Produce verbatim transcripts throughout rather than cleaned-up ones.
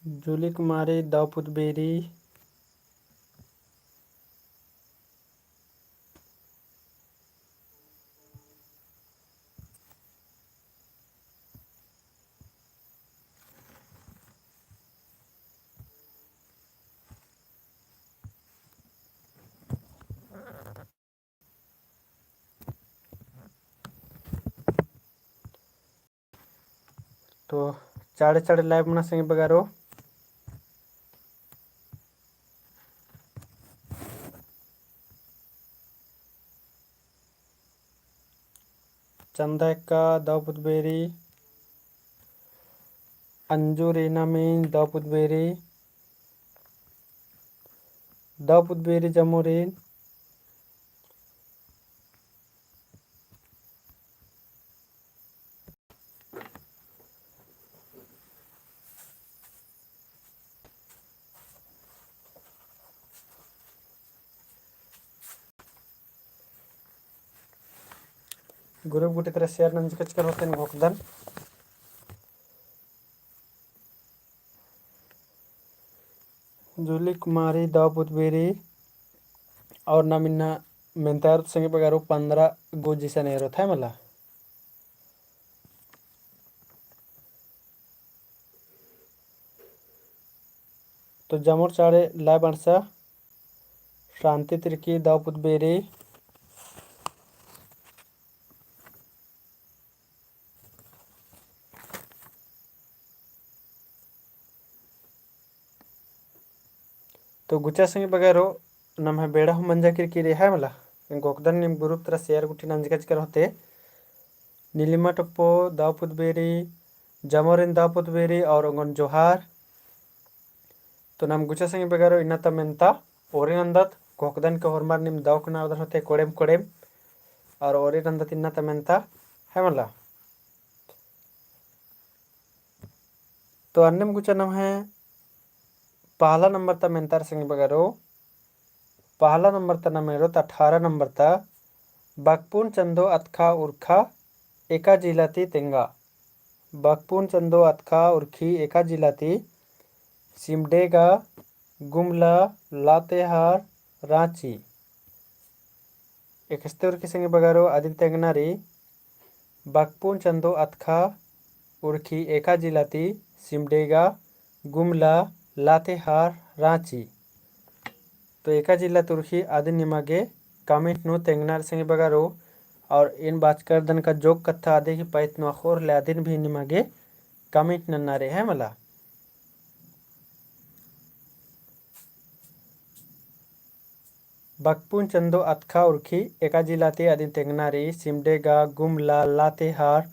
जूली कुमारी दव पुतबेरी। तो चाड़े चाड़े live मना संगी बगरो। चंदा एक्का दव पुतबेरी, अंजू रीना मीन दव पुतबेरी, दव पुतबेरी जमुरीन। Group गुट्ठी तरा share नंजकचकर होते न घोखदन। जूली कुमारी दव पुतबेरी और नाम इन्ना मेंतार संगी बगरो पन्द्रह गो जिसन एरो था मला। तो जमुर चाड़े live अंड़सा शांति तिर्की दव पुतबेरी। तो गुचा संगी बगरो नम्है बेड़ा हूँ मंजा किरकिरी है मला। एन घोखदन नीम group तरा share गुट्ठी नंजकचकर होते। नीलिमा टोप्पो दव पुतबेरी, जमोरिन दव पुतबेरी और ओंगोन जोहार। तो नाम गुचा संगी बगरो इन्ना ता मेंता ओरिन अंदत घोखदन के होरमर नीम दव कनारदर होते कोड़ेम कोड़ेम। और ओरिन अंदत इन्ना ता मेंता है मला। तो अन्नेम गुचा नम्है पहला नंबर ता मेंतार संगी बगरो। पहला नंबर ता नाम एरोत अठारह नंबर ता। बकपुन चंदो अतखा उरखा एका जिला ती तेंगा। बकपुन चंदो अतखा उरखी एका जिला ती। सिमडेगा, गुमला, लातेहार, राँची। एकस्ते उरखी संगी बगरो अदिन तेंगना रई। बकपुन चंदो अतखा उरखी एका जिला ती सिमडेगा, गुमला, लातेहार, राँची। तो एका जिला ती उरखी अदिन निमा गे comment नू तेंगना रई संगी बगरो। और एन बाचकर दन का जोक कत्था अदि ही पैत नू अख़ोर ले अदिन भी निमा गे comment नन्ना रई है मला। बकपुन चंदो अतखा उरखी एका जिला ती अदिन तेंगना रई सिमडेगा, गुमला, लातेहार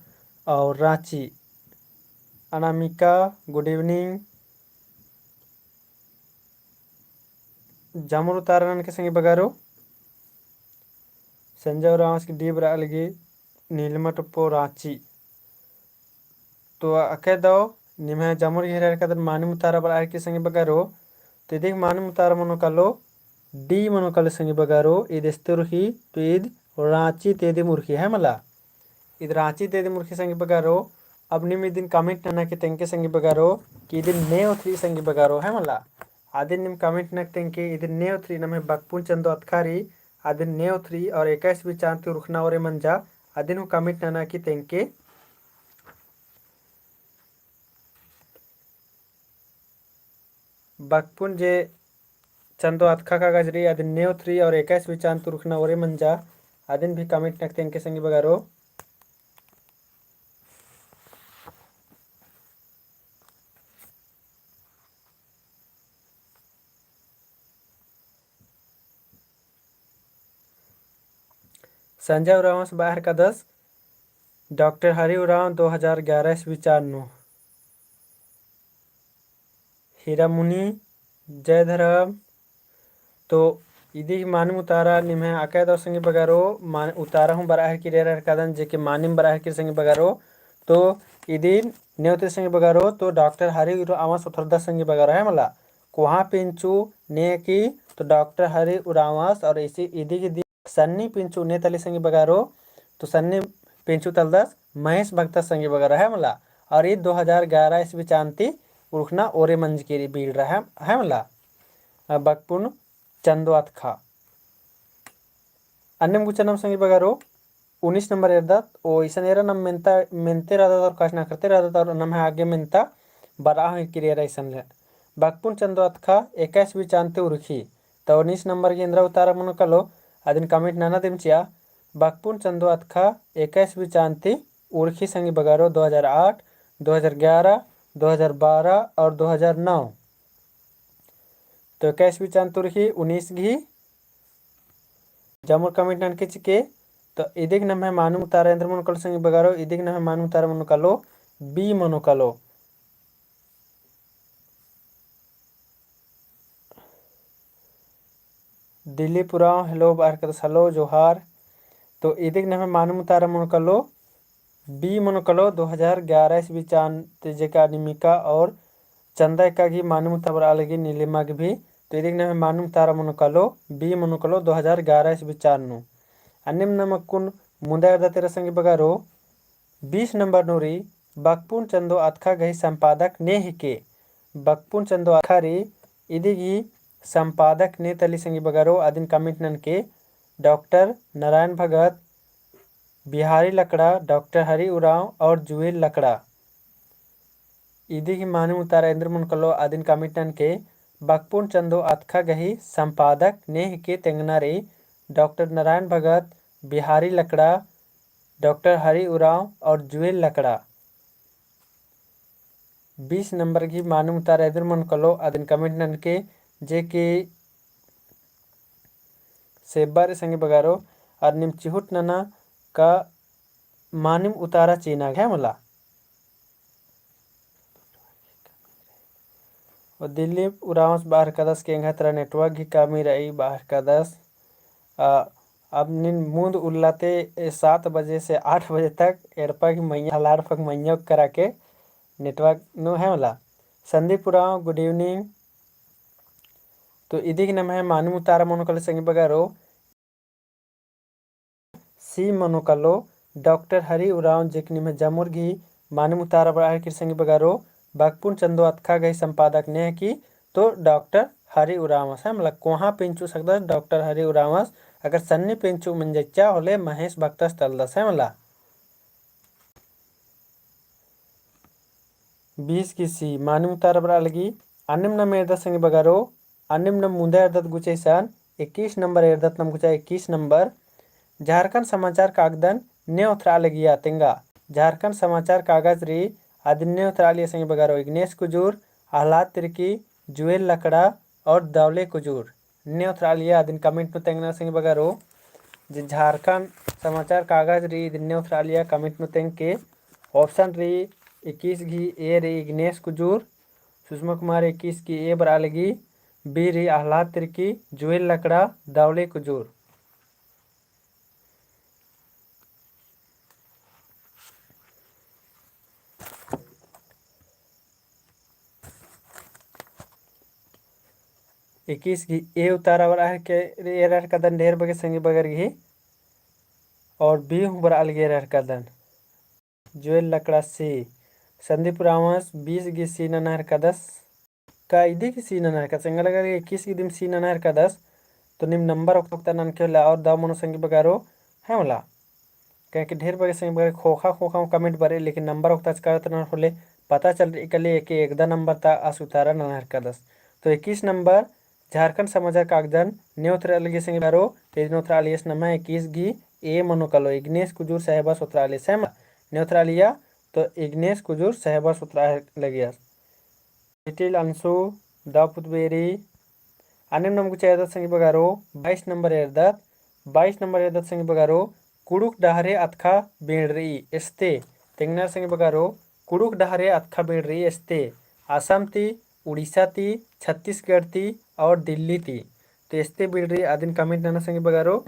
और राँची। अनामिका, good evening। जमुर उतारा ननके संगी बगरो। संजय उराँवस की डीब रआ लगी नीलिमा टोप्पो राँची। तो अकय दव निम्है जमुर घेरा रई कादन मानिम उतारा बरआ रई की संगी बगरो। तो इदिक मानिम उतारा मनो कालो, D मनो कालो संगी बगरो। ईद एस्ते उरखी, तो ईद राँची तेदिम उरखी है मला। ईद राँची तेदिम उरखी संगी बगरो। अब निम इदिन comment नना की तेंगके संगी बगरो कि इदिन ने उतरी संगी बगरो है मला। अदिन निम comment नना की तेंगके इदिन ने उतरी नम्है बकपुन चंदो अतखा रई, अदिन ने उतरी और एका ईस्वी चान ती उरखना ओरे मंजा, अदिन हूँ comment नना की तेंगके। बकपुन जे चंदो अतखा कागज रई, अदिन ने उतरी और एका ईस्वी चान ती उरखना ओरे मंजा, अदिन भी comment नना की तेंगके संगी बगरो। संजय उराँवस बरआ रई कादस, डॉक्टर हरि उराँव दो हजार ग्यारह ईस्वी चान नू। हीरा मुनि, जय धरम। तो इदी मानिम उतारा निम्है अकय दव संगी बगरो, मान-, उतारा हूँ बरआ हेरकी रई कादन, जे कि मानिम बरआ हेरकी संगी बगरो। तो इदी ने उतरी संगी बगरो, तो डॉक्टर हरि उराँवस उतरदस संगी बगरो है मला। कोहाँ पिंचू ने की, तो डॉक्टर हरि उराँवस और इसी इदी की दी सन्नी पिंचू ने तली संगी बगरो, तो सन्नी पिंचू तलदस महेश भगतस संगी बगरो है मला। और ई दो हजार ग्यारह ईस्वी चान ती उरखना ओरे मंजकी रई बीड़ रई है, है मला। अ, बकपुन चंदो अतखा। अन्नेम गुचा नम संगी बगरो, उन्नीस नंबर एरदत, ओ इसन एरा नम मेन्ता, मेन्ते रअदत और कछनखरते रअदत और नम्है आगे मेन्ता बरआ हूँ किरिया रई इसन ले। बकपुन चंदो अतखा इक्कीसवीं चान ती उरखी। तो उन्नीस नंबर गे एन्दरा उतारा मनो कालो, अदिन comment नना दिम चिआ। बकपुन चंदो अतखा इक्कीसवीं चान ती उरखी संगी बगरो, दो हज़ार आठ, दो हज़ार ग्यारह, दो हज़ार बारह और दो हज़ार नौ। तो इक्कीसवीं चान ती उरखी, उन्नीस गही जमुर comment ननके चिके। तो इदिक नम्है मानिम उतारा एन्दर मनो कालो संगी बगरो, इदिक नम्है मानिम उतारा मनो कालो, B मनो कालो। दिल्ली पुराव hello बअर कदस hello जोहार। तो इदिक नम्है मानिम उतारा मनो कालो, B मनो कालो, दो हज़ार ग्यारह ईस्वी चान ती जेका निमिका और चंदा एका गही मानिम उतारा बरआ लगी नीलिमा गही भी। तो इदिक नम्है मानिम उतारा मनो कालो, B मनो कालो, दो हज़ार ग्यारह ईस्वी चान नू। अन्नेम नम अक्कुन मुन्दा एरदत एरा संगी बगरो, बीस नंबर नू रई बकपुन चंदो अतखा गही संपादक ने हिके। बकपुन चंदो अतखा रई, इदी गही संपादक ने तली संगी बगरो, अदिन comment ननके, डॉक्टर नारायण भगत, बिहारी लकड़ा, डॉक्टर हरि उराँव और जुएल लकड़ा। इदी गही मानिम उतारा एन्दर मनो कालो, अदिन comment ननके, बकपुन चंदो अतखा गही संपादक ने हिके तेंगना रई डॉक्टर नारायण भगत, बिहारी लकड़ा, डॉक्टर हरि उराँव और जुएल लकड़ा। बीस नंबर गही मानिम उतारा एन्दर मनो कालो, अदिन comment ननके, जे कि सेब्बा रई संगी बगरो, अर नीम चिहुट नना का मानिम उतारा चिअना है मला। और दिल्ली उराँवस बअर कदस के एंगा तरा network गही कमी रई बअर कदस। आ, अब नीन मुन्द उल्ला ती ए सात बजे से आठ बजे तक एड़पा गही मइय्याँ हलाड़पक मइय्याँ करा के network नू है मला। संदीप उराँव, good evening। तो इदी गही नम्है मानिम उतारा मनो कालो संगी बगरो, C मनो कालो, डॉक्टर हरि उराँव, जे कि निम्है जमुर गही मानिम उतारा बरआ लगी संगी बगरो, बकपुन चंदो अतखा गही संपादक ने हिके, तो डॉक्टर हरि उराँवस है मला। कोहाँ पेंचुक सकदस डॉक्टर हरि उराँवस, अगर सन्नी पेंचुक मंजा चिआ होले महेश भगतस तलदस है मला। बीस गही C मानिम उतारा बरआ लगी। अन्नेम नम एरदत संगी बगरो, अन्नेम नम मुन्दा एरदत गुचा इसन, इक्कीस नंबर एरदत नम गुचा, इक्कीस नंबर। झारखंड समाचार कागदन ने ओथरआ लगिया तेंगा। झारखंड समाचार कागज रई, अदिन ने ओथरआ लगिया संगी बगरो, इग्नेस कुजूर, अहलाद तिर्की, जुएल लकड़ा और दौले कुजूर। ने ओथरआ लगिया, अदिन comment नू तेंगना संगी बगरो। जे झारखंड समाचार कागज रई, इदिन ने ओथरआ लगिया comment नू तेंगके। Option रई, इक्कीस गही A रई इग्नेस कुजूर, सुषमा कुमार, इक्कीस गही A बरआ लगी, B रई अहलाद तिर्की, जुएल लकड़ा, दौले कुजूर। इक्कीस गही A उतारा बरआ हरके, एरा हरकदन ढेर बग्गे संगी बगर गही, और B हूँ बरआ लगी एरा हरकदन। जुएल लकड़ा C, संदीप उराँवस बीस गही C नना हरकदस। का इदी गही C नना हरकदस? एंगा लगा इक्कीस गही दिम C नना हरकदस। तो नीम नंबर ओक्ता ओक्ता ननके होले और दव मनो संगी बगरो है मला। काहे कि ढेर बग्गे संगी बगर खोखा खोखा comment बरई, लेकिन नंबर ओक्ता चका ओक्ता ननर होले पता चलरई काली एके एकदा नंबर ता आस उतारा नना हरकदस। तो इक्कीस नंबर झारखंड समाचार कागदन ने ओथरआ लगिया संगी बगरो, तो इदिन ओथरआ लगियस नम्है इक्कीस गही A मनो कालो, इग्नेस कुजूर साहेबस ओथरआ लगियस है मला। ने ओथरआ लगिया, तो इग्नेस कुजूर साहेबस ओथरआ लगियस। लिटिल अंशु, दव पुतबेरी, अन्नेम नम गुचा एरदत संगी बगरो, बाईस नंबर एरदत, बाईस नंबर एरदत संगी बगरो, कुँड़ुख़ डहरे अतख़ा बीड़ रई एस्ते। तेंगना संगी बगरो, कुँड़ुख़ डहरे अतख़ा बीड़ रई एस्ते। असम ती, उड़ीसा ती, छत्तीसगढ़ ती और दिल्ली ती। तो एस्ते बीड़ रई, अदिन comment नना संगी बगरो।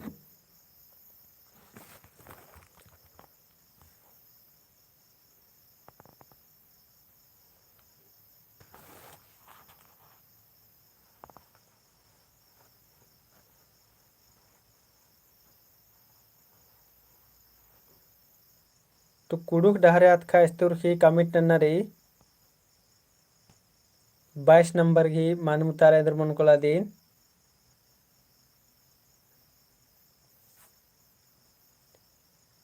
तो कुँड़ुख़ डहरे अतख़ा एस्ते उरख़ी comment नन्ना रई। बाईस नंबर गही मानिम उतारा एन्दर मनो कालो अदिन।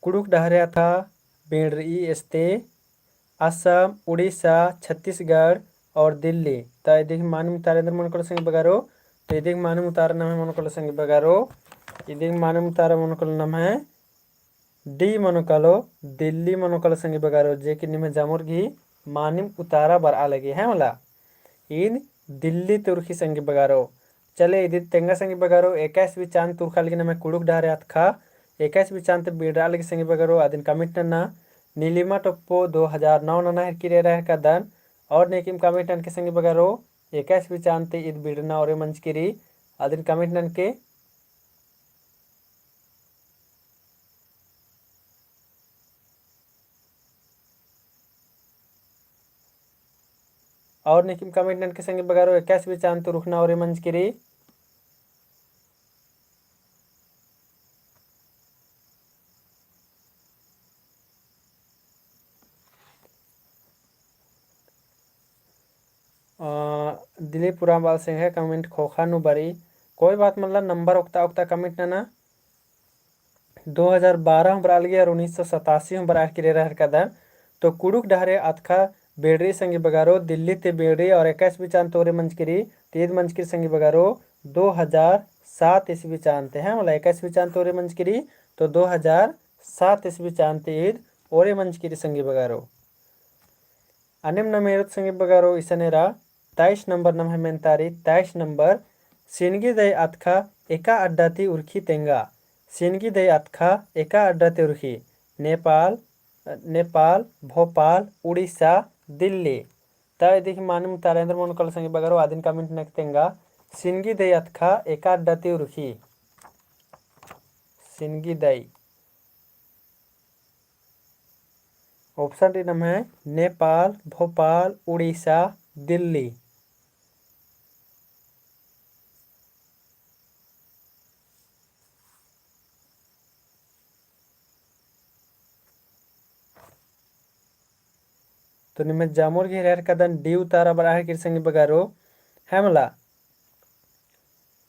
कुँड़ुख़ डहरे अतख़ा बेंड़री एस्ते असम, उड़ीसा, छत्तीसगढ़ और दिल्ली। त इदिगही मानिम उतारा एन्दर मनो कालो संगी बगरो, त इदिगही मानिम उतारा नम्है मनो कालो संगी बगरो, इदिगही मानिम उतारा मनो कालो नम्है D मनो कालो, दिल्ली मनो कालो संगी बगरो, जे कि निम्है जामोर गही मानिम उतारा बरआ लगी है मला। ईद दिल्ली ती उरखी संगी बगरो। चले इदी तेंगा संगी बगरो, एका ईस्वी चान ती उरखा लगी नम्है कुँड़ुख़ डहरे अतख़ा, एका ईस्वी चान ती बेंड़रा लगी संगी बगरो, अदिन comment नना। नीलिमा टोप्पो दो हजार नौ नना हेरकी रई रहर का दन, और नेकिम comment ननके संगी बगरो, एका ईस्वी चान ती ईद बेंड़रना ओरे मंजकी रई, अदिन comment ननके। और नेकिम comment ननके संगी बगरो, एका ईस्वी चान ती उरखना ओरे मंजकी रई। अ, दिलीप उराँव बआ लगी संगी comment ख़ोख़ा नू बरई। कोई बात मल्ला, number ओक्ता ओक्ता comment नना। दो हजार बारह हूँ बरआ लगी और उन्नीस सौ सतासी हूँ बरआ हेरकी रई रहर का दन। तो कुँड़ुख़ डहरे अतख़ा बेंड़री संगी बगरो, दिल्ली ती बेंड़री और एका ईस्वी चान ती ओरे मंजकी रई, तो ईद मंजकी रई संगी बगरो दो हजार सात ईस्वी चान ती है मला, एका ईस्वी चान ती ओरे मंजकी रई, तो दो हजार सात ईस्वी चान ती ईद ओरे मंजकी रई संगी बगरो। अन्नेम नम्है एरोत संगी बगरो इसन एरा, तेईस नंबर नम्है मेन्तारी, तेईस नंबर, सिनगी दई अतख़ा एका अड्डा ती उरखी तेंगा। सिनगी दई अतख़ा एका अड्डा ती उरखी, नेपाल, नेपाल, भोपाल, उड़ीसा, दिल्ली। त इदिगही मानिम उतारा एन्दर मनो कालो संगी बगरो, अदिन comment ननके तेंगा। सिनगी दई अतख़ा एका अड्डा ती उरखी। सिनगी दई। Option रई नम्है नेपाल, भोपाल, उड़ीसा, दिल्ली। तो निम्है जामोर गही रहर का दन D उतारा बरआ हेरकी रई संगी बगरो, है मला।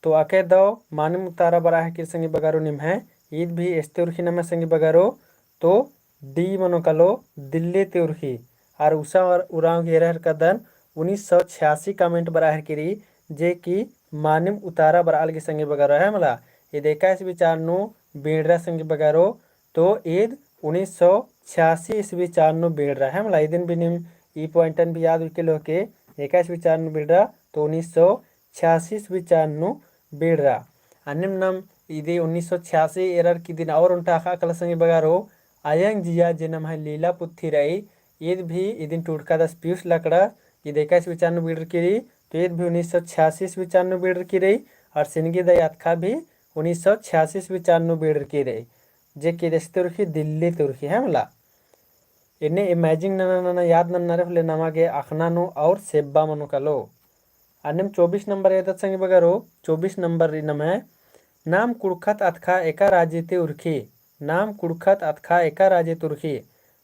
तो अकय दव मानिम उतारा बरआ हेरकी रई संगी बगरो निम्है, ईद भी एस्ते उरखी नम्है संगी बगरो, तो D मनो कालो दिल्ली ती उरखी। आर उषा उराँव गही रहर का दन उन्नीस सौ छियासी comment बरआ हेरकी रई, जे कि मानिम उतारा बरआ लगी संगी बगरो है मला। ईद एका ईस्वी चान नू बेंड़रा संगी बगरो, तो ईद उन्नीस सौ छियासी ईस्वी चान नू बेंड़रा है मला। इदिन भी नीम ई point न भी याद उइके लोके, एका ईस्वी चान नू बेंड़रा, तो उन्नीस सौ छियासी ईस्वी चान नू बेंड़रा। अन्नेम नाम इदी उन्नीस सौ छियासी एरर की दिन और ओन्टा अख़ा कला संगी बगरो, अयंग जिया जे नम्है लीला पुथी रई, ईद भी इदिन टूड़का दस पियुस लकड़ा, ईद एका ईस्वी चान नू बेंड़रकी रई, तो ईद भी उन्नीस सौ छियासी ईस्वी चान नू बेंड़रकी रई, और सिनगी दई अतख़ा भी उन्नीस सौ छियासी ईस्वी चान नू बेंड़रकी रई, जे कि एस्ते उरखी दिल्ली ती उरखी है मला। एन्ने ए matching नना नना याद नन्ना रई होले नमा गे अख़ना नू और सेब्बा मनो कालो। अन्नेम चौबीस नंबर एदत संगी बगरो, चौबीस नंबर रई नम्है, नाम कुँड़ुख़त अतख़ा एका राजी ती उरखी, नाम कुँड़ुख़त अतख़ा एका राजी ती उरखी,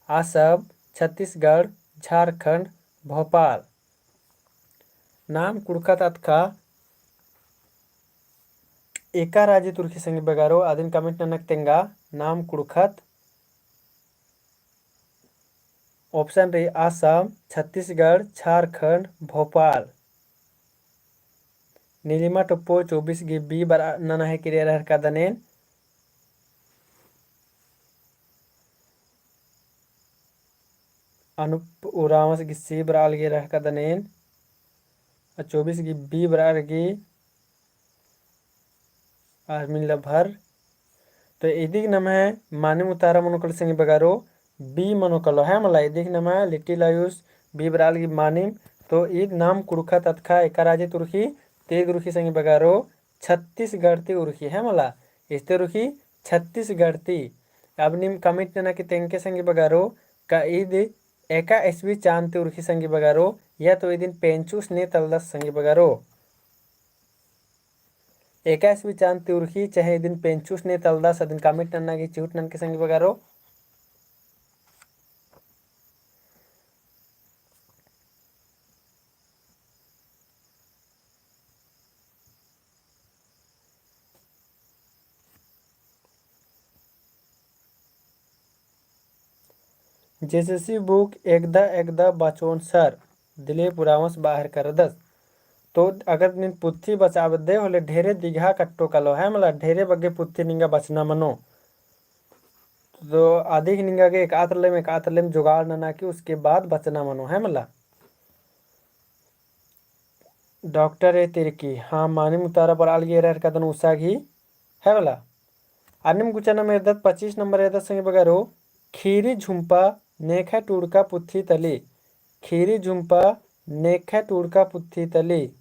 असम, छत्तीसगढ़, झारखंड, भोपाल। नाम कुँड़ुख़त अतख़ा एका राजी ती उरखी संगी बगरो, अदिन comment ननक तेंगा, नाम कुँड़ुख़त। Option रई असम, छत्तीसगढ़, झारखंड, भोपाल। नीलिमा टोप्पो चौबीस गे B बरआ नना हेरकी रई रहर का दन एन। अनूप उराँवस गे C बरआ लगी रहर का दन एन। आ चौबीस गे B बरआ लगी। आर्मिन लभर। तो इदिक नम्है मानिम उतारा मनो कालो संगी बगरो, B मनो कालो है मला। इदिक नम्है लिटिल आयुष B बरआ लगी मानिम। तो ईद नाम कुँड़ुख़त अतख़ा एका राजी ती उरखी, तो ईद उरखी संगी बगरो छत्तीसगढ़ ती उरखी है मला। एस्ते उरखी छत्तीसगढ़ ती। अब नीम comment नना की तेंगके संगी बगरो, का ईद एका ईस्वी चान ती उरखी संगी बगरो, या तो इदिन पेंचुस ने तलदस संगी बगरो। एका ईस्वी चान ती उरखी, चाहे इदिन पेंचुस ने तलदस, अदिन comment नन्ना गे चिहुट ननके संगी बगरो। JSSC book एकदा एकदा बचोन सर, दिले पुरावंस बाहर करदस। तो अगर नीन पुथी बचाबदे होले ढेरे दिगहा कट्टो कलो, है मला, ढेरे बग्गे पुथी निंगा बचना मनो। तो अधिक निंगा गे एकात लेम, एकात लेम जुगाड़ नना की उसके बाद बचना मनो, है मला। डॉक्टर ए तिरकी, हाँ, मानिम उतारा बरआ लगी एरा एरकादन उसा गही, है मला। अन्नेम गुचा नाम एरदत पच्चीस नंबर एरदत संगी बगरो, खीरी झुम्पा नेखय टूड़का पुथी तली। खीरी झुम्पा नेखय टूड़का पुथी तली।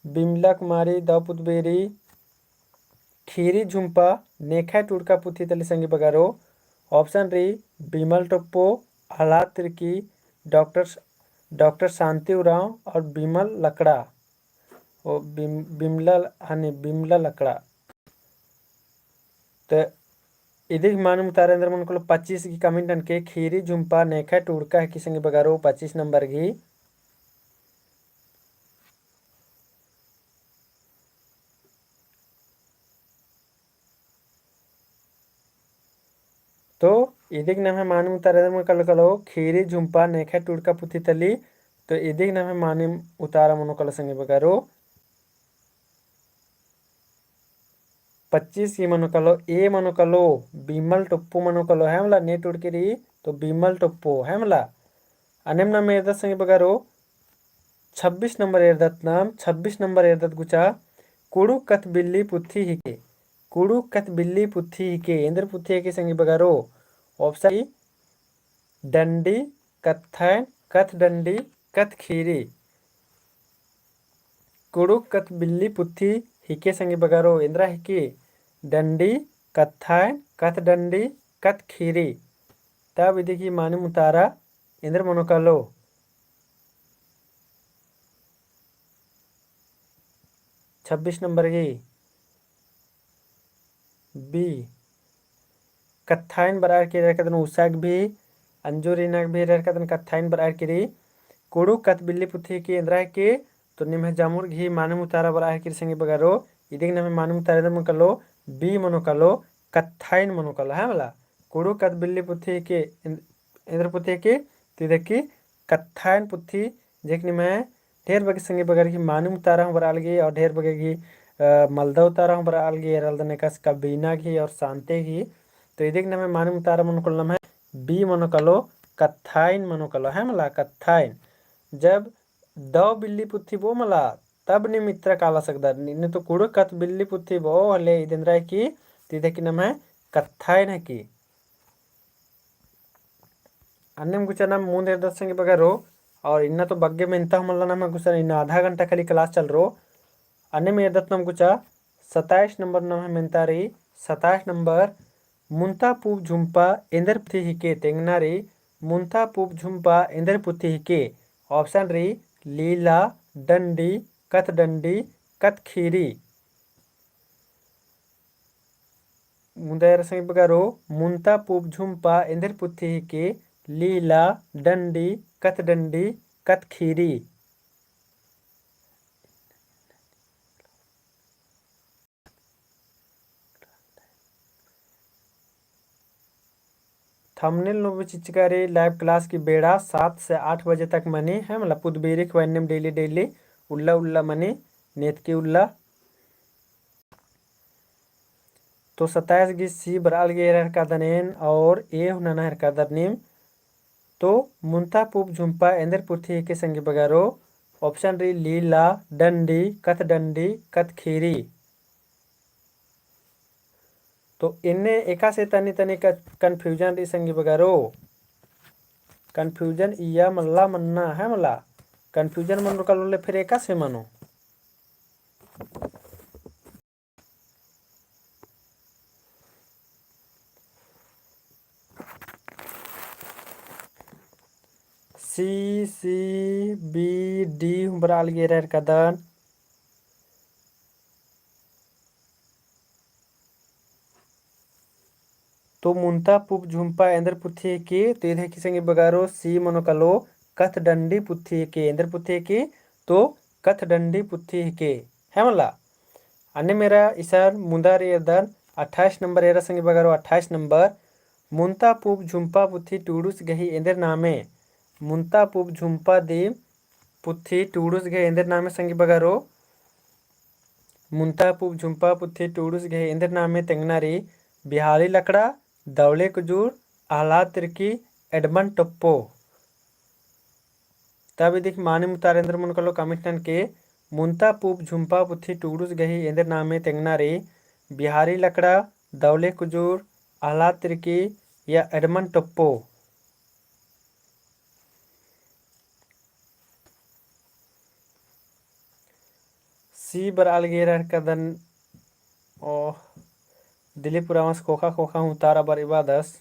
बिमला कुमारी दव पुतबेरी। खीरी झुम्पा नेखय टूड़का पुथी तली संगी बगरो। Option रई बिमल टोप्पो, अहलाद तिरकी, डॉक्टर, डॉक्टर शांति उराँव और बिमल लकड़ा। ओ बिम-, बिमला, हनी, बिमला लकड़ा। तो इदिक मानिम उतारा एन्देर मनो कालो पच्चीस गही comment ननके, खीरी झुम्पा नेखय टूड़का हिकी संगी बगरो पच्चीस नंबर गही। तो इदिक नम्है मानिम उतारा एन्देर मनो कालो, कालो, खीरी झुम्पा नेखय टूड़का पुथी तली। तो इदिक नम्है मानिम उतारा मनो कालो संगी बगरो। पच्चीस गही मनो कालो, ए मनो कालो, बिमल टोप्पो मनो कालो, है मला, ने टूड़की रई, तो बिमल टोप्पो, है मला। अन्नेम नाम एरदत संगी बगरो, छब्बीस नंबर एरदत नाम, छब्बीस नंबर एरदत गुचा, कुँड़ुख़ कत्थबिल्ली पुथी हिके, कुँड़ुख़ कत्थबिल्ली पुथी हिके, एन्देर पुथी हिके संगी बगरो। Option रई डंडी, कत्थायन, कत्थडंडी, कत्थखीरी। कुँड़ुख़ कत्थबिल्ली पुथी हिके संगी बगरो, एन्देरा हिके, डंडी, कत्थायन, कत्थडंडी, कत्थखीरी। तब इदिक मानिम उतारा एन्देर मनो कालो। छब्बीस नंबर गही B। कत्थायन बरआ केरी एरा एरकादन उसा गही, अंजुरिना गही एरा एरकादन कत्थायन बरआ केरी। कुँड़ुख़ कत्थबिल्ली पुथी हिके, एन्देरा हिके, तो निम्है जमुर गही मानिम उतारा बरआ केरी संगी बगरो। इदिक नम्है मानिम उतारा एन्देर मनो कालो, B मनो कालो, कत्थायन मनो कालो, है मला। कुँड़ुख़ कत्थबिल्ली पुथी हिके, एन-, एन्देर पुथी हिके, तो इदिक कत्थायन पुथी, जेक निम्है ढेर बग्गे संगी बगर गही मानिम उतारा हूँ बरआ लगी और ढेर बग्गे गही, अ, मलदा उतारा हूँ बरआ लगी, एरालदन एकासे कबीना गही और सान्ते गही। तो इदिक नम्है मानिम उतारा मनो कालो नम्है B मनो कालो, कत्थायन मनो कालो, है मला, कत्थायन। जब दव बिल्ली पुथी बओ मला, तब नीम इतरा काला सकदर, इन्ने तो कुँड़ुख़ कत्थबिल्ली पुथी बओ होले, इद एन्देरा हिकी, तो इद हिकी नम्है कत्थायन हिकी। अन्नेम गुचा नाम मुन्द एरदत संगी बगरो, और इन्ना तो बग्गे मेन्ता हूँ मल्ला नाम गुचा, इन्ना आधा घंटा खाली class चलरओ। अन्नेम एरदत नाम गुचा, सताइस नंबर नम्है मेन्ता रई, सताइस नंबर, मुन्ता पूँप झुम्पा एन्देर पुथी हिके, तेंगना रई, मुन्ता पूँप झुम्पा एन्देर पुथी हिके। Option रई, लीला, डंडी, कत्थडंडी, कत्थखीरी। मुन्दा एरा संगी बगरो, मुन्ता पूँप झुम्पा एन्देर पुथी हिके, लीला, डंडी, कत्थडंडी, कत्थखीरी। Thumbnail नू भी चिच्चका रई, live class की बेड़ा सात से आठ बजे तक मनी, है मला, पुदबेरी ख़ेक्खा एन्नेम daily daily उल्ला उल्ला मनी, नेतकी उल्ला। तो सताइस गही C बरआ लगी एरा एरकादन एन और A हूँ नना एरकादर नीम। तो मुन्ता पूँप झुम्पा एन्देर पुथी हिके संगी बगरो, option रई लीला, डंडी, कत्थडंडी, कत्थखीरी। तो एन्ने एकासे तनी तनी का confusion रई संगी बगरो। Confusion इय्या मल्ला मन्ना है मला। Confusion मनो कालो ले फिर एकासे मनो। C, C, B, D हूँ बरआ लगी एरा एरकादन। तो मुन्ता पूँप झुम्पा एन्देर पुथी हिके, तो इद हिके संगी बगरो C मनो कालो कत्थडंडी पुथी हिके, एन्देर पुथी हिके, तो कत्थडंडी पुथी हिके, है मला। अन्नेम एरा इसन मुन्दा रई एरदन अट्ठाईस नंबर एरा संगी बगरो अट्ठाईस नंबर। मुन्ता पूप झुम्पा पुथी टूड़ुस गही एन्देर नामे। मुन्ता पूप झुम्पा दी पुथी टूड़ुस गही एन्देर नामे संगी बगरो। मुन्ता पूप झुम्पा पुथी टूड़ुस गही एन्देर नामे तेंगना रई बिहाली लकड़ा, दौले कुजूर, अहलाद तिर्की, एडमंड टोप्पो। तब इदिक मानिम उतारा एन्देर मनो कालो comment ननके। मुन्ता पूप झुम्पा पुथी टूड़ुस गही एन्देर नामे तेंगना रई बिहाली लकड़ा, दौले कुजूर, अहलाद तिर्की या एडमंड टोप्पो। C बरआ लगी रहर कदन। ओह, दिलीप उराँवस ख़ोख़ा ख़ोख़ा हूँ उतारा बरइबादस।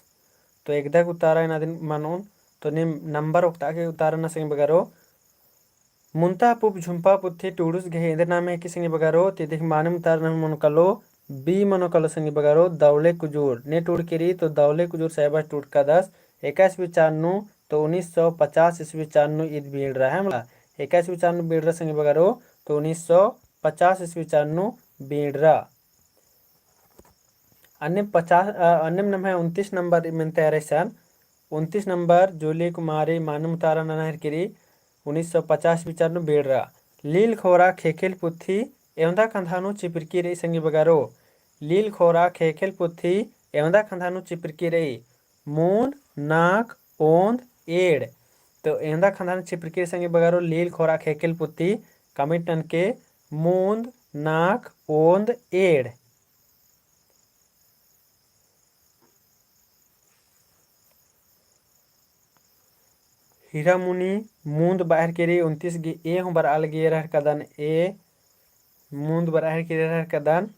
तो एकदा गे उतारा एन अदिन मनोन, तो नीम number ओक्ता के उतारा ना संगी बगरो। मुन्ता पूप झुम्पा पुथी टूड़ुस गही एन्देर नामे हिके संगी बगरो, तो इदिक मानिम उतारा ना मनो कालो, B मनो कालो संगी बगरो, दौले कुजूर। ने टूड़की रई, तो दौले कुजूर साहेबस टूड़कादस, एका ईस्वी चान नू, तो उन्नीस सौ पचास ईस्वी चान नू ईद बीड़रा है मला। एका ईस्वी चान नू बीड़रा संगी बगरो, तो उन्नीस सौ पचास ईस्वी चान नू बीड़रा। अन्नेम पचास, अ, अन्नेम नम्है उनतीस number मेन्ता एरा इसन। उनतीस number जूली कुमारी मानिम उतारा नना हेरकी रई, उन्नीस सौ पचास ईस्वी चान नू बीड़रा। लील खोरा ख़ेख़ेल पुथी एवंदा खंधा नू चिपरकी रई संगी बगरो। लील खोरा ख़ेख़ेल पुथी एवंदा खंधा नू चिपरकी रई। मूंद, नाक, ओन्द, एंड़। तो एवंदा खंधा नू चिपरकी रई संगी बगरो लील खोरा ख़ेख़ेल पुथी। Comment ननके, मूंद, नाक, ओन्द, एंड़। हीरा मुनी मूंद बरआ हेरकी रई, उनतीस गे A हूँ बरआ लगी रहर कदन, A मूंद बरआ हेरकी रहर कदन।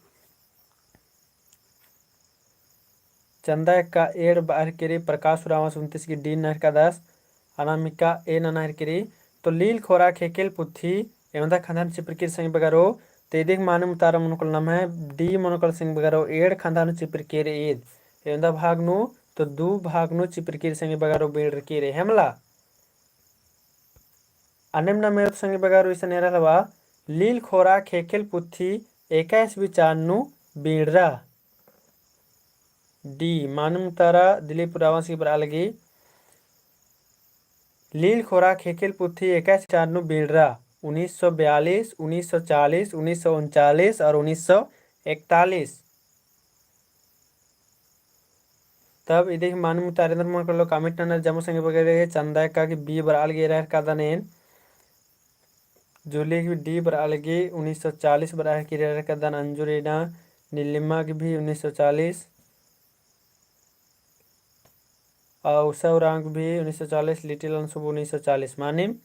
चंदा एक्का एंड़ बरआ हेरकी रई, प्रकाश उराँवस उनतीस गे D नना हेरकादस, अनामिका A नना हेरकी रई। तो लील खोरा ख़ेख़ेल पुथी एवंदा खंधा नू चिपरकी रई संगी बगरो, तो इदिक मानिम उतारा मनो कालो नम्है D मनो कालो संगी बगरो, एंड़ खंधा नू चिपरकी रई ईद। एवंदा भाग नू, तो दू भाग नू चिपरकी रई संगी बगरो, बीड़रकी रई है मला। अन्नेम नम्है एरदत संगी बगरो इसन एरा लवा, लील खोरा ख़ेख़ेल पुथी एका ईस्वी चान नू बीड़रा। D मानिम उतारा दिलीप उराँवस गे बरआ लगी। लील खोरा ख़ेख़ेल पुथी एका ईस्वी चान नू बीड़रा, उन्नीस सौ बयालीस, उन्नीस सौ चालीस, उन्नीस सौ उनचालीस और उन्नीस सौ इकतालीस। तब इदिक मानिम उतारा एन्देर मनो कालो comment ननर जम्मा संगी बगरो। चंदा एक्का गे B बरआ लगी रहर कदन एन। जूली गे D बरआ लगी, उन्नीस सौ चालीस बरआ हेरकी रहर कदन, अंजू रीना, नीलिमा गे भी उन्नीस सौ चालीस। आ, उषा उराँव भी उन्नीस सौ चालीस, लिटिल अंशु उन्नीस सौ चालीस मानिम।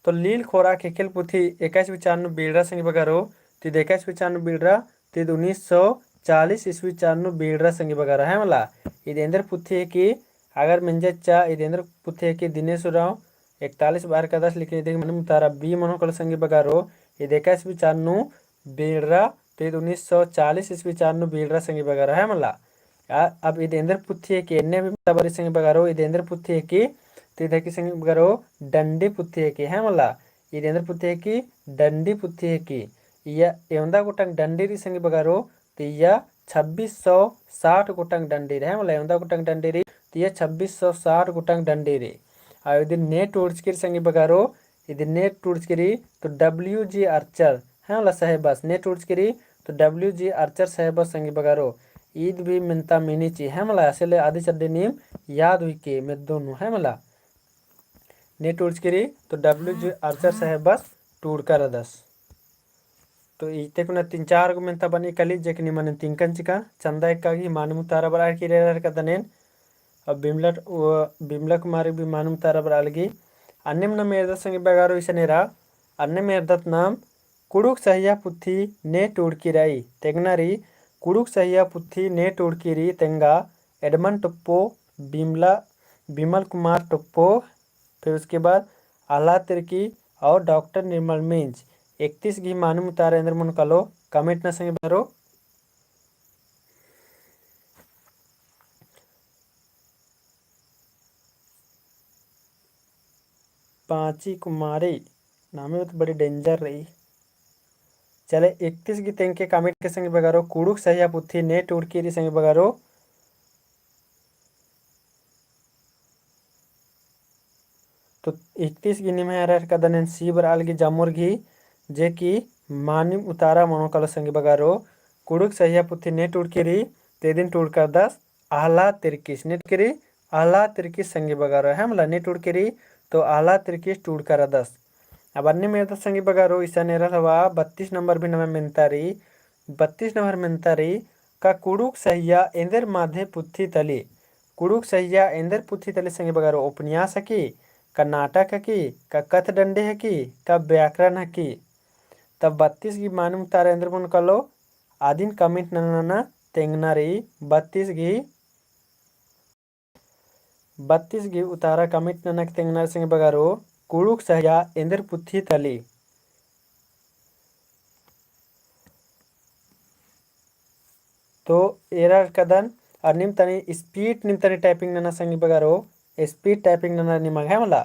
तो लील खोरा ख़ेख़ेल पुथी एका ईस्वी चान नू बीड़रा संगी बगरो, तो ईद एका ईस्वी चान नू बीड़रा, तो ईद उन्नीस सौ चालीस ईस्वी चान नू बीड़रा संगी बगरो है मला। ईद एन्देर पुथी हिकी, अगर मेंजा चिच्चा ईद एन्देर पुथी हिकी, दिनेश उराँव इकतालीस बरआ हेरकादस, लेकिन इदिक मानिम उतारा B मनो कालो संगी बगरो, ईद एका ईस्वी चान नू बीड़रा, तो ईद उन्नीस सौ चालीस ईस्वी चान नू बीड़रा संगी बगरो है मला। आ, अब ईद एन्देर पुथी हिकी, एन्ने भी मेन्ता बरई संगी बगरो, ईद एन्देर पुथी हिकी, तो ईद हिकी संगी बगरो डंडी पुथी हिकी है मला। ईद एन्देर पुथी हिकी, डंडी पुथी हिकी। इय्या एवंदा गोटंग डंडी रई संगी बगरो, तो इय्या छब्बीस सौ साठ गोटंग डंडी रई है मला। एवंदा गोटंग डंडी रई, तो इय्या छब्बीस सौ साठ गोटंग डंडी रई। आ इदिन ने टूड़चकी रई संगी बगरो, इदिन ने टूड़चकी रई तो W G Archer है मला साहेबस, ने टूड़चकी रई तो W G Archer साहेबस संगी बगरो। ईद भी मेन्ता मिनी ची है मला, असेले अदी चड्डी नीम याद हुइके मेद्दो नू है मला। ने टूड़चकी रई तो W G Archer साहेबस टूड़का रअदस। तो इत्ते कुना तीन चार गो मेन्ता बनी कली, जेके निमन तिंकन चिका। चंदा एक्का गे मानिम उतारा बरआ हेरकी रहर कदन एन। अब बिमला, बिमला कुमारी भी मानिम उतारा बरआ लगी। अन्नेम नम्है एरदत संगी बगरो इसन एरा, अन्नेम एरदत नाम कुँड़ुख़ सहिया पुथी ने टूड़की रई, तेंगना रई, कुँड़ुख़ सहिया पुथी ने टूड़की रई तेंगा, एडमंड टोप्पो, बिमला, बिमल कुमार टोप्पो, फिर उसके बाद अहलाद तिर्की और डॉक्टर निर्मल मिंज। इकतीस गे मानिम उतारा एन्देर मनो कालो, comment नना संगी बगरो। पाँची कुमारी, नामे तो बड़ी danger रई। चले, इकतीस गे तेंगके comment के संगी बगरो, कुँड़ुख़ सहिया पुथी ने टूड़की रई संगी बगरो। तो इकतीस गही निम्है एरा हेरकदन एन सी बरआ लगी जम्मुर गही, जे कि मानिम उतारा मनो कालो संगी बगरो, कुँड़ुख़ सहिया पुथी ने टूड़की रई, तो इदिन टूड़का रअदस अहला तिर्कीस, ने टूड़की रई अहला तिर्कीस संगी बगरो, है मला, ने टूड़की रई तो अहला तिर्कीस टूड़का रअदस। अब अन्नेम एरदत संगी बगरो, इसन एरा हवा बत्तीस नंबर भी नम्है मेन्ता रई, बत्तीस नंबर मेन्ता रई, का कुँड़ुख़ सहिया एन्देर माधे पुथी तली, कुँड़ुख़ सहिया एन्देर पुथी तली संगी बगरो, उपन्यास हिकी, का नाटक हिकी, का कथडंडी हिकी, का व्याकरण हिकी। तब बत्तीस गही मानिम उतारा एन्देर मनो कालो, अदिन comment नना नना तेंगना रई, बत्तीस गही बत्तीस गही उतारा comment नना के तेंगना रई संगी बगरो, कुँड़ुख़ सहिया एन्देर पुथी तली। तो एरा हेरकदन, और नीम तनी speed, नीम तनी typing नना संगी बगरो, speed typing नना निमग, है मला।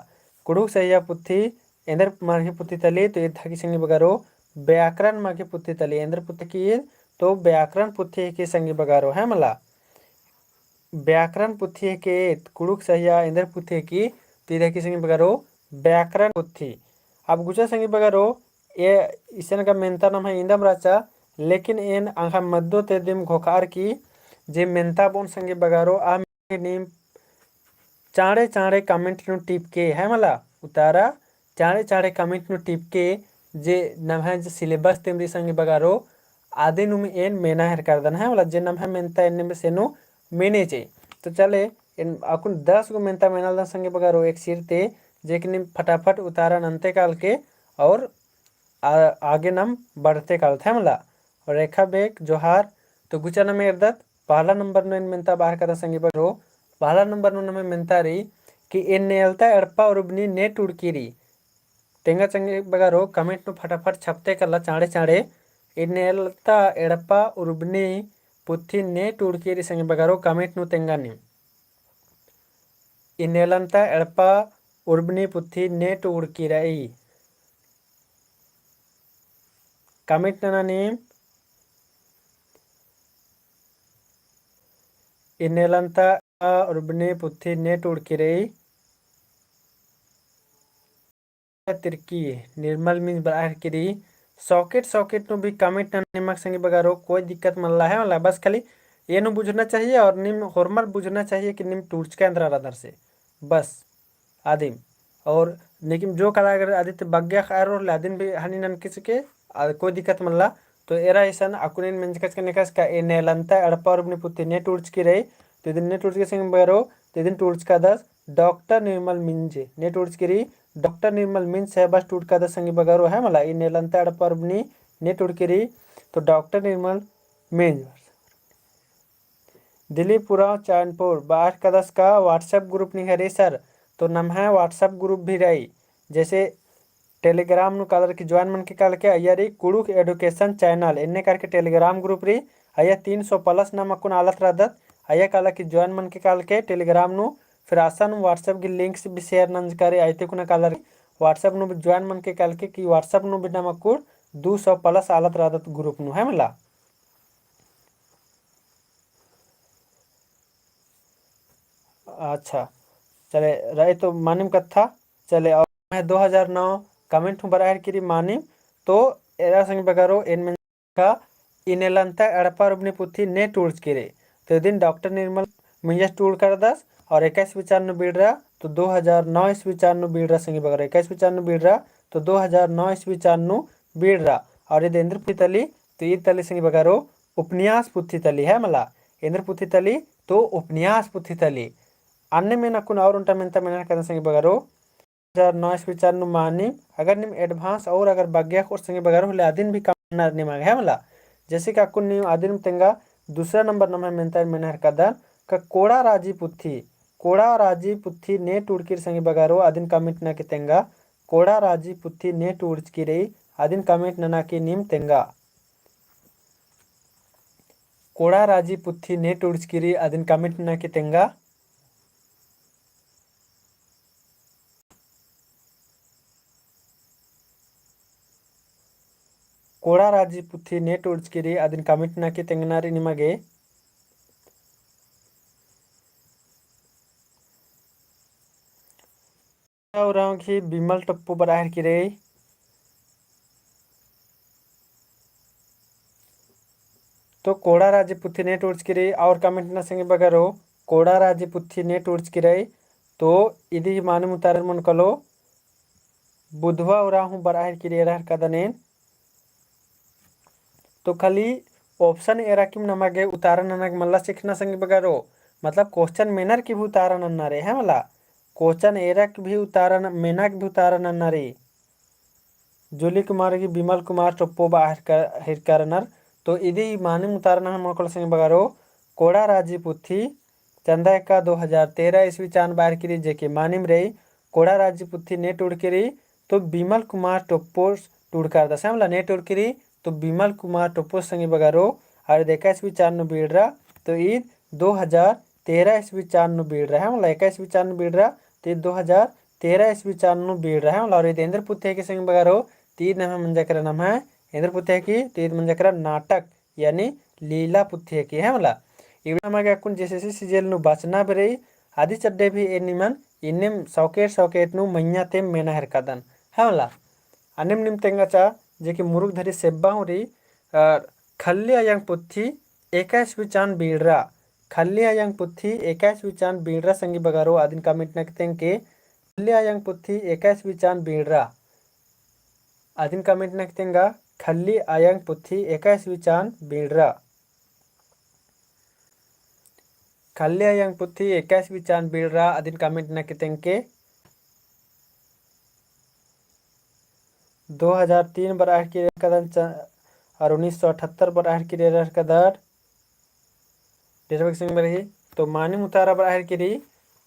कुँड़ुख़ सहिया पुथी एन्देर मागे पुथी तली, तो ईद हिकी संगी बगरो, व्याकरण मागे पुथी तली, एन्देर पुथी हिकी ईद, तो व्याकरण पुथी हिकी संगी बगरो, है मला। व्याकरण पुथी हिकी ईद, कुँड़ुख़ सहिया एन्देर पुथी हिकी, तो ईद हिकी संगी बगरो, व्याकरण पुथी। अब गुचा संगी बगरो, ए इसन का मेन्ता नम्है इन्दम रहचा, लेकिन एन अंखा मद्दो ते दिम घोखार की, जे मेन्ता बओन संगी बगरो, आ नीम चाँड़े चाँड़े comment नू टिपके, है मला, उतारा चाँड़े चाँड़े comment नू टिपके, जे नम्है जे syllabus तिम रई संगी बगरो, अदिनुम एन मेना हेरकदन, है मला, जे नम्है मेन्ता एन्ने में सेनु मेने चे। तो चले, एन अक्कुन दस गो मेन्ता मेनालदन संगी बगरो एक सिर ते, जे कि नीम फटाफट उतारा नन्ते काल के, और आ-, आगे नाम बढ़ते कालत है मला। और रेखा बेक जोहार। तो गुचा नम्है एरदत, पहला नंबर नू एन मेन्ता बअर कादन संगी बगरो, पहला नंबर नू नम्है मेन्ता रई कि एन्नेलता एड़पा उर्बनी ने टूड़की रई। तेंगा संगी बगरो comment नू फटाफट छपते काला चाँड़े चाँड़े, एन्नेलता एड़पा उर्बनी पुथी ने टूड़की रई संगी बगरो comment नू तेंगा नीम। एन्नेलता एड़पा उर्बनी पुथी ने टूड़की रई। Comment नना नीम। एन्नेलता उर्बनी पुथी ने टूड़की रई। तिर्की निर्मल मिंज बरआ हेरकी रई। Socket, socket नू भी comment नना निमग संगी बगरो, कोई दिक्कत मल्ला है मला, बस खाली एन्ने बुझना चाहिए और नीम होरमर बुझना चाहिए कि नीम टूड़चका एन्दरा रअदर से, बस। अदिम। और लेकिन जो कला अगर अदित बग्गे ख़ैर होले अदिन भी हनी ननके सके, आ, कोई दिक्कत मल्ला। तो एरा इसन अक्कुन एन मेंजकस के नेकस का एन्नेलता एड़पा उर्बनी पुथी ने टूड़चकी रई, तो इदिन ने टूड़चकी संगी बगरो, तो इदिन टूड़चकादस डॉक्टर निर्मल मिंज, ने टूड़चकी रई, डॉक्टर निर्मल मिंज से बस टूड़कादस संगी बगरो है मला, एन्नेलता एड़पा उर्बनी ने टूड़की रई, तो डॉक्टर निर्मल मिंज। दिलीप उराँव चैनपुर, बअर कादस का WhatsApp group निंग्है रई sir, तो नम्है WhatsApp group भी रई, जैसे Telegram नू कालर की join मनके कालके अइय्या रई कुँड़ुख़ education channel, एन्ने करके Telegram group रई, अइय्या तीन सौ plus नाम अक्कुन आलत रअदत, अइय्या कालर की join मनके कालके Telegram नू, फिर असन WhatsApp गही links भी share नंजका रई, अइते कुना कालर WhatsApp नू भी join मनके कालके कि WhatsApp नू भी नाम अक्कुन दू सौ plus आलत रअदत group नू, है मला। अच्छा, चले, रई तो मानिम कत्था, चले, और मैं दो हज़ार नौ comment हूँ बरआ हेरकी रई मानिम, तो एरा संगी बगरो एन मेंजका एन्नेलता एड़पा उर्बनी पुथी ने टूड़चकी रई। तो इदिन डॉक्टर निर्मल मिंजस टूड़कादस और इक्कीस ईस्वी चान नू बीड़रा, तो दो हज़ार नौ ईस्वी चान नू बीड़रा संगी बगरो, इक्कीस ईस्वी चान नू बीड़रा, तो दो हज़ार नौ ईस्वी चान नू बीड़रा। और इद एन्देर पुथी तली, तो ईद तली संगी बगरो उपन्यास पुथी तली है मला, एन्देर पुथी तली, तो उपन्यास पुथी तली। अन्नेम एन अक्कुन और ओन्टा मेन्ता मेना हेरकादन संगी बगरो, दो हज़ार नौ ईस्वी चान नू मानिम, अगर नीम advance और अगर बग्गे अख़ओर संगी बगरो होले अदिन भी comment नना निमग है मला। जैसे कि अक्कुन नीम अदिन तेंगा दूसरा नंबर नम्है मेन्ता मेना हेरकादन का कोड़ा राजी पुथी, कोड़ा राजी पुथी ने टूड़की रई संगी बगरो अदिन comment नना की तेंगा, कोड़ा राजी पुथी ने टूड़चकी रई अदिन comment नना की नीम तेंगा। कोड़ा राजी पुथी ने टूड़चकी रई अदिन comment नना की तेंगा। कोड़ा राजी पुथी ने टूड़चकी रई अदिन comment नना की तेंगना रई निमा गे। उराँव गही बिमल टोप्पो बरआ हेलरकी रई। तो कोड़ा राजी पुथी ने टूड़चकी रई और comment नना संगी बगरो कोड़ा राजी पुथी ने टूड़चकी रई। तो इदी ही मानिम उतारर मनो कालो बुधवा उराँव हूँ बरआ हेलरकी रई एरा हेलरकदन एन। तो खाली option एरा किम नमा गे उतारा नना गे मल्ला चिखना संगी बगरो, मतलब question मेनर की भी उतारा नन्ना रई, है मला? Question एरा की भी उतारा न-, मेना की भी उतारा नन्ना रई। जूली कुमार गही बिमल कुमार टोप्पो बरआ हेलरका-, हेलरका रअनर। तो इदी मानिम उतारा नना मनो कालो संगी बगरो, कोड़ा राजी पुथी चंदा एक्का दो हजार तेरह ईस्वी चान बरआ हेलरकी रई, जे कि मानिम रई। कोड़ा राजी पुथी ने टूड़की रई, तो बिमल कुमार टोप्पो टूड़का रअदस, है मला? ने टूड़की रई, तो बिमल कुमार टोप्पो संगी बगरो, और ईद एक्का ईस्वी चान नू बीड़रा, तो ईद दो हजार तेरह ईस्वी चान नू बीड़रा, है मला? एक्का ईस्वी चान नू बीड़रा, तो ईद दो हजार तेरह ईस्वी चान नू बीड़रा, है मला? और ईद एन्देर पुथी हेके संगी बगरो, तो ईद नम्है मंजा केरा नम्है एन्देर पुथी हेके, तो ईद मंजा केरा नाटक, यानी लीला पुथी हेके, है मला? इबड़ा नमा गे अक्कुन JSSC CGL नू बचना बेरई, अदी चड्डे भी एन निमन इन्नेम सौकेट सौकेट नू मइय्याँ ती मेना हेलरकदन, है मला? अन्नेम नीम तेंगा चा, जे कि मुरुख धरी सेब्बा हूँ रई, अ, खल्ली अयंग पुथी एक्का ईस्वी चान बीड़रा, खल्ली अयंग पुथी एक्का ईस्वी चान बीड़रा संगी बगरो अदिन comment नना गे तेंगके, खल्ली अयंग पुथी एक्का ईस्वी चान बीड़रा। अदिन comment नना गे तेंगा, खल्ली अयंग पुथी एक्का ईस्वी चान बीड़रा। खल्ली अयंग पुथी एक्का ईस्वी चान बीड़रा, अदिन comment नना गे तेंगके। दो हजार तीन बरआ हेलरकी रई एरा हेलरकदन च-, और उन्नीस सौ अठहत्तर बरआ हेलरकी रई एरा हेलरकदन। डेट बक्सिंग में रही, तो मानिम उतारा बरआ हेलरकी रई,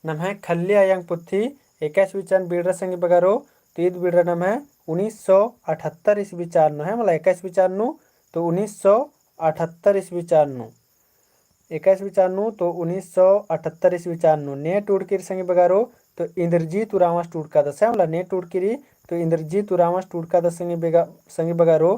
नम्है खल्ली अयंग पुथी एक्का ईस्वी चान बीड़रा संगी बगरो, तो ईद बीड़रा नम्है उन्नीस सौ अठहत्तर ईस्वी चान नू, है मला, एक्का ईस्वी चान नू, तो उन्नीस सौ अठहत्तर ईस्वी चान नू, एक्का ईस्वी चान नू, तो उन्नीस सौ अठहत्तर ईस्वी चान नू, ने टूड़की रई संगी बगरो, तो इंद्रजीत उराँवस टूड़कादस, है मला, ने टूड़की रई, तो इंद्रजीत उराँवस टूड़कादस संगी बेगा-, संगी बगरो,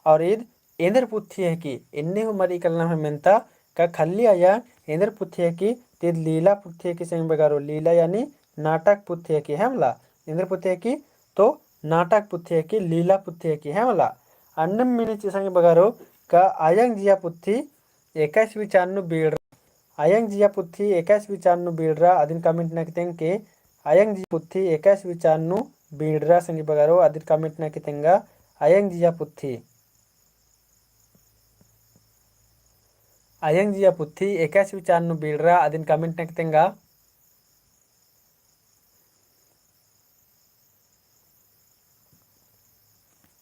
और ईद एन्देर पुथी हेके, एन्ने हूँ मरी कलना है मेन्ता, का खल्ली अयंग एन्देर पुथी हेके, तो ईद लीला पुथी हेके संगी बगरो, लीला यानी नाटक पुथी हेके, है मला? एन्देर पुथी हेके, तो नाटक पुथी हेके, लीला पुथी हेके, है मला? अन्नेम मेना चिआ संगी बगरो, का अयंग जिया पुथी एक्का ईस्वी चान नू बीड़रा, अयंग जिया पुथी एक्का ईस्वी चान नू बीड़रा, अदिन comment नना गे तेंगके, अयंग जिया पुथी एक्का ईस्वी चान नू बीड़रा संगी बगरो, अदिन comment नना गे तेंगा, अयंग जिया पुथी। अयंग जिया पुथी एक्का ईस्वी चान नू बीड़रा, अदिन comment नना गे तेंगा।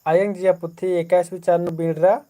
अयंग जिया पुथी एक्का ईस्वी चान नू बीड़रा।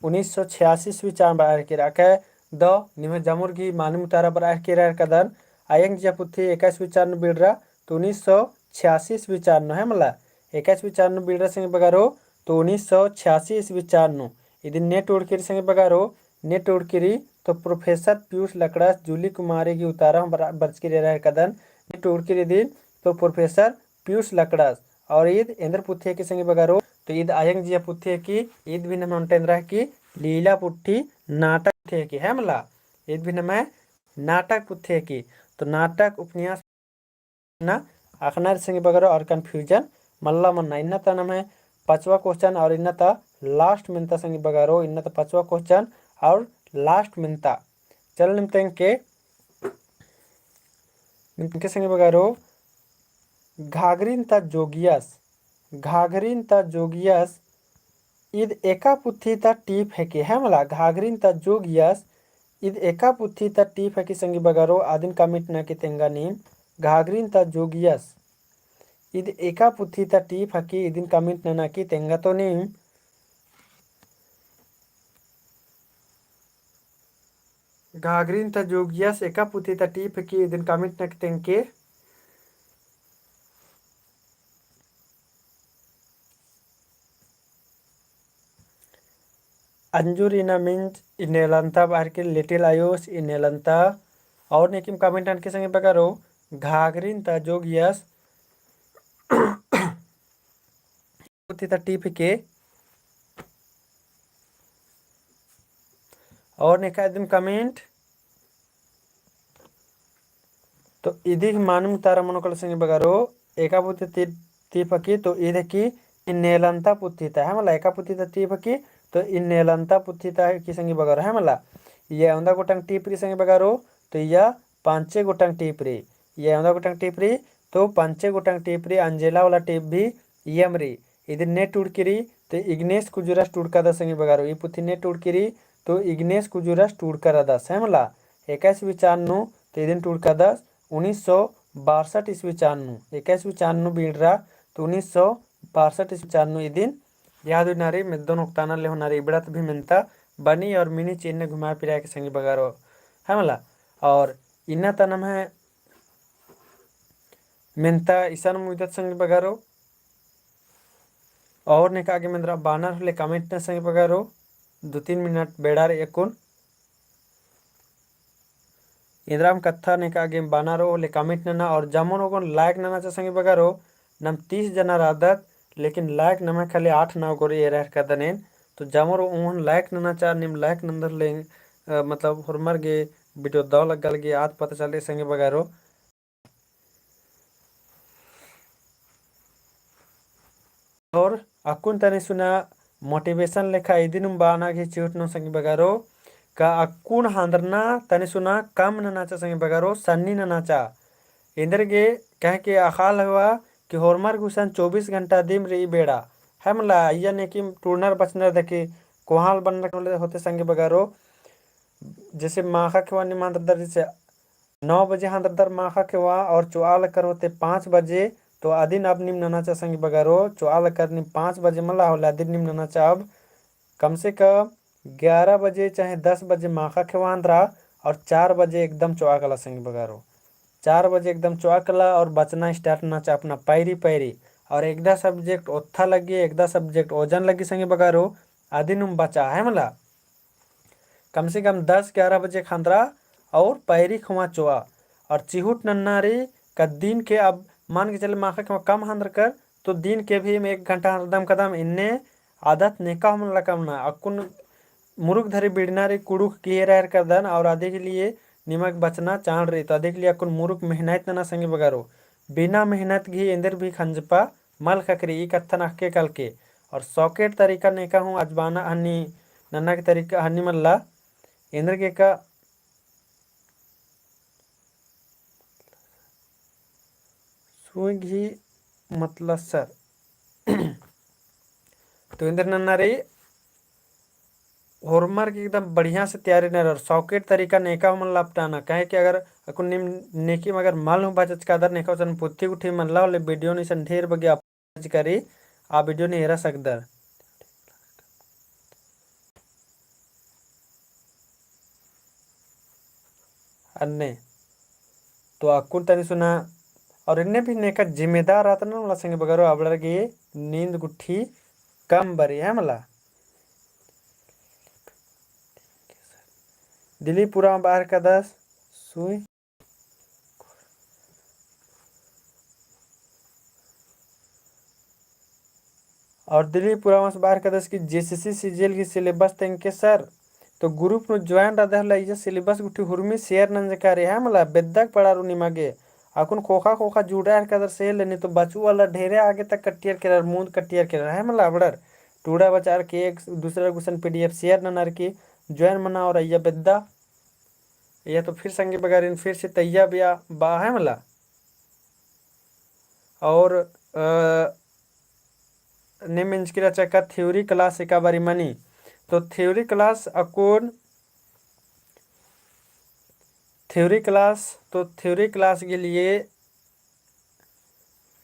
उन्नीस सौ छियासी ईस्वी चान बरआ हेलरकी रई, अकय दौ निम्है जमुर गही मानिम उतारा बरआ हेलरकी रई एरा हेलरकदन, अयंग जिया पुथी एक्का ईस्वी चान नू बीड़रा, तो उन्नीस सौ छियासी ईस्वी चान नू, है मला, एक्का ईस्वी चान नू बीड़रा संगी बगरो, तो उन्नीस सौ छियासी ईस्वी चान नू। इदिन ने टूड़की रई संगी बगरो, ने टूड़की रई, तो प्रोफेसर पीयूष लकड़ास जूली कुमारी गही उतारा हूँ बर-, बरचकी रई एरा हेलरकदन, ने टूड़की रई इदिन, तो प्रोफेसर पीयूष लकड़ास। और ईद एन्देर पुथी हेके संगी बगरो, तो ईद अयंग जिया पुथी हेके, ईद भी नम्है ओन्टे एन्दरा हेके, लीला पुथी नाटक पुथी हेके, है मला? ईद भी नम्है नाटक पुथी हेके। तो नाटक उपन्यास ना अख़ना रई संगी बगरो और confusion मल्ला मन्ना। इन्ना ता नम्है पचवा question और इन्ना ता last मेन्ता संगी बगरो, इन्ना ता पचवा question और last मेन्ता। चल नीम तेंगके, नीम तेंगके संगी बगरो, घाघरिन ता जोगियस, घाघरिन ता जोगियस, ईद एका पुथी ता टीप हेके, है मला, घाघरिन ता जोगियस, ईद एका पुथी ता टीप हेके संगी बगरो, अदिन comment नना की तेंगा नीम, घाघरिन ता जोगियस, ईद एका पुथी ता टीप हेके, इदिन comment नना की तेंगा तो नीम। घाघरिन ता जोगियस एका पुथी ता टीप हेके, इदिन comment नना की तेंगके। अंजुरिना मिंज इन्नेलंता बरआ हेलरकी, लिटिल आयुष इन्नेलंता। और नेकिम comment ननके संगी बगरो, घाघरिन ता जोगियस पुथी ता टीप हेके, और नेखा इदिम comment। तो इदी मानिम तारा मनो कला संगी बगारो, एका पुथी ती-, तीप की, तो इद की इन्नेलंता पुथी ता, है मला, एका पुथी ता तीप की, तो इन्नेलंता पुथी ता की संगी बगारो, है मला। इया एवंदा गोटंग टीप रई संगी बगारो, तो इया पाँचे गोटंग टीप रई। इया एवंदा गोटंग टीप रई, तो पाँचे गोटंग टीप रई, अंजेला वाला टीप भी इयम रई। इदिन ने टूड़की रई, तो इग्नेस कुजूरस टूड़कादस संगी बगारो। ई पुथी ने टूड़की रई, तो इग्नेस कुजूरस टूड़का रअदस, है मला। एकाईसवीं चान नू, तो इदिन टूड़कादस उन्नीस सौ बासठ ईस्वी चान नू, एकाईसवीं चान नू बीड़रा, तो उन्नीस सौ बासठ ईस्वी चान नू इदिन याद उइना रई, मेद्दोन ओक्ताना ले होना रई, इबड़ा ता भी मेन्ता बनी और मिनी चीन ने घुमा फिरा के संगी बगारो, है मला। और इन्ना ता नम्है मेन्ता इसन मुइदत संगी बगारो। और नेका गे मेन्द्रा बानर होले comment ना संगी बगारो, दो तीन मिनट बेड़ार एकुन। इन्द्राम कत्था नेका गे बानर होले comment नना और जमोन ओगोन like नना चा संगी बगारो। नम तीस जना रअदत, लेकिन like नम्है खाली आठ नौ गोरी एरा हेरकदन एन। तो जमोर ओहन like नना चा, नीम like नन्दर ले, अ, मतलब होरमर गे video दव लग्गा लगी आद पता चल रई संगी बगारो। और अक्कुन तनी सुना motivation लेखा इदिनुम बाना गे चिहुट नू संगी बगारो, का अक्कुन हांदरना तनी सुना कम नना चा संगी बगारो, सन्नी नना चा। एन्देरगे कहे के अख़ाल हवा कि होरमर गुसन चौबीस घंटा दिम रई बेड़ा। है मला, अइय्या नेकिम टूड़नर बचनर देखे कोहाल बनर होले होते संगी बगारो। जैसे माखा खेवा नीम हांदरदर, जैसे नौ बजे हांदरदर माखा खेवा और चोआ लकर होते पाँच बजे, तो अदिन अब नीम नना चा संगी बगारो, चोआ लकर नीम पाँच बजे मला होले अदिन नीम नना चा अब कम से कम ग्यारह बजे चाहे दस बजे माखा खेवा हांदरा और चार बजे एकदम चोआ कला संगी बगारो। चार बजे एकदम चोआ कला और बचना start नना चा अपना पैरी पैरी। और एकदा subject ओत्था लग्गी, एकदा subject ओजन लग्गी संगी बगारो, अदिनुम बचा है मला। कम से कम दस ग्यारह बजे खांदरा और पैरी खुआ चोआ। और चिहुट नन्ना रई का दिन के अब मान के चले माखा खेवा कम हांदरकर, तो दिन के भी एक घंटा हांदरदम कदम इन्ने आदत नेका हूँ मल्ला कमना। अक्कुन मुरुक धरी बिड़ना रई कुँड़ुख़ किहे रहर करदन और अदी के लिए निमक बचना चाड़ रई। तो अदी के लिए अक्कुन मुरुक मेहनत नना संगी बगारो। बिना मेहनत गही एन्देर भी खंजपा मल ख़क्खरी ई कत्थन अख़के कलके। और शौकेट तरीका नेका हूँ अजबाना हन्नी नन्ना के तरीका हन्नी मल्ला। एन्देर गे का सुई गही मतलब सर। तो एन्देर नन्ना रई होरमर के एकदम बढ़िया से तैयारी नना रई और शौकेट तरीका नेका हूँ मल्ला अपनाना। काहे कि अगर अक्कुन नीम नेकिम अगर मल हूँ बचचकादर नेका उसन पुथी गुट्ठी मल्ला होले video नू इसन ढेर बग्गे करी, आ video नू एरा सकदर। अन्ने तो अक्कुन तनी सुना और इन्ने भी नेका जिम्मेदार रहता ना मला संगी बगारो, अबड़र गे नींद गुट्ठी कम बरी है मला। दिली पूरा बाहर का दस सुई और दिली पूरा मस बाहर कदस कि जेसीसी सीजीएल की syllabus तेंके सर, तो group नू join रअदर ला इजा syllabus गुट्ठी हुरमी share नंजका रई है मला बेद्दक पड़ारू निमागे। अक्कुन खोखा खोखा जुड़ा रहर कदर से लेनी तो बचू वाला ढेरे आगे तक कटियर केरर, मुंद कटियर केरर है मला अबड़र। टूड़ा बचार के एक दूसरा गुसन पीडीएफ share ननर की join मना और अइया बेद्दा। या तो फिर संगी बगारिन फिर से तैया बिया बा है मला। और, अ, ने मिंजकी रहचा का theory class एका बारी मनी। तो theory class अक्कुन, theory class, तो theory class के लिए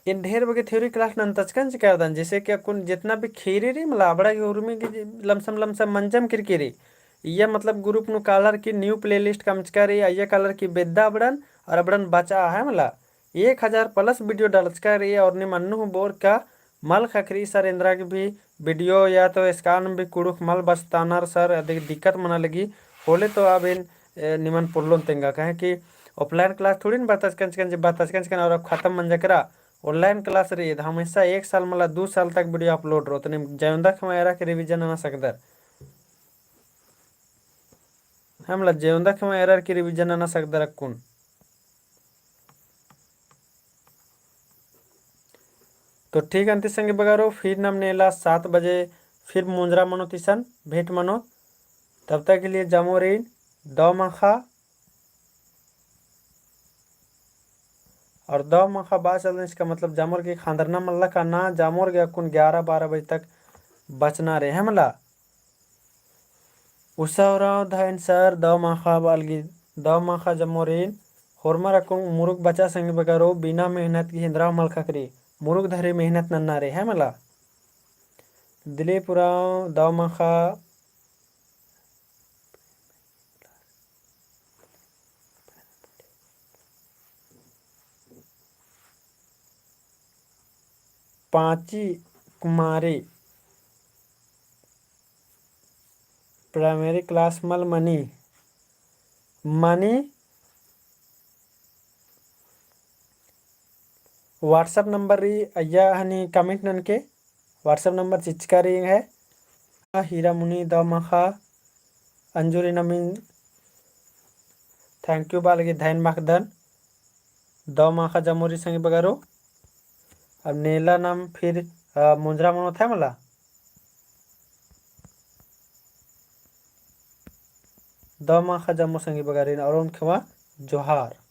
एन ढेर बग्गे theory class नन्तचकन चिकादन, जैसे कि अक्कुन जितना भी खीरी रई, मला अबड़ा की उर्मी की लमसम लमसम मंजम किरकी रई। इया मतलब group नू कालर की new playlist कमचका रई, अइया कालर की बेद्दा अबड़न, और अबड़न बचा है मला। एक हजार plus video डालचका रई, और निम अन्नु हूँ बोर का मल खखरी सर एन्द्रा की भी video या तो scan भी कुड़ुख मल बचतानर सर, अधिक दिक्कत मना लगी। होले तो अब एन, ए, निमन पोल्लोन तेंगा, काहे कि offline class थोड़ी न बतचकन चिकन, जे बतचकन चिकन और अब खतम मंजा केरा। Online class रई, हमेशा एक साल मला दू साल तक video upload रओ, तो निम जयंदा खमा एरा के revision नना सकदर। है मला, जे ओन्दा खेवा एरर की revision नना सकदर अक्कुन। तो ठीक अन्ती संगी बगरो, फिर नम नेला सात बजे फिर मुंजरा मनोत इसन भेंट मनोत। तब तक के लिए जमोरिन दव माखा। और दव माखा बाचल, इसका मतलब जमोर गे खांदरना मल्ला का ना, जमोर गे अक्कुन ग्यारह बारह बजे तक बचना रहे, है मला। उषा उराँव धैन सर दव माखा बालगी, दव माखा जमोरिन होरमर अक्कुन मुरुक बचा संगी बगरो, बिना मेहनत की हिंदरा मल खकरी, मुरुक धरी मेहनत नन्ना रहे, है मला। दिलीप उराँव दव माखा पाँची कुमारी primary class मल मनी, मनी WhatsApp number रई अइय्या हनी comment ननके। WhatsApp number चिचका रई है। हीरा मुनी दव माखा अंजुरी नमिन thank you बालगी धैन माखदन। दव माखा जमोरी संगी बगरो। अब नेला नम फिर, अ, मुंजरा मनोत है मला। दव माखा जमो संगी बगरिन और ओन खेवा जोहार।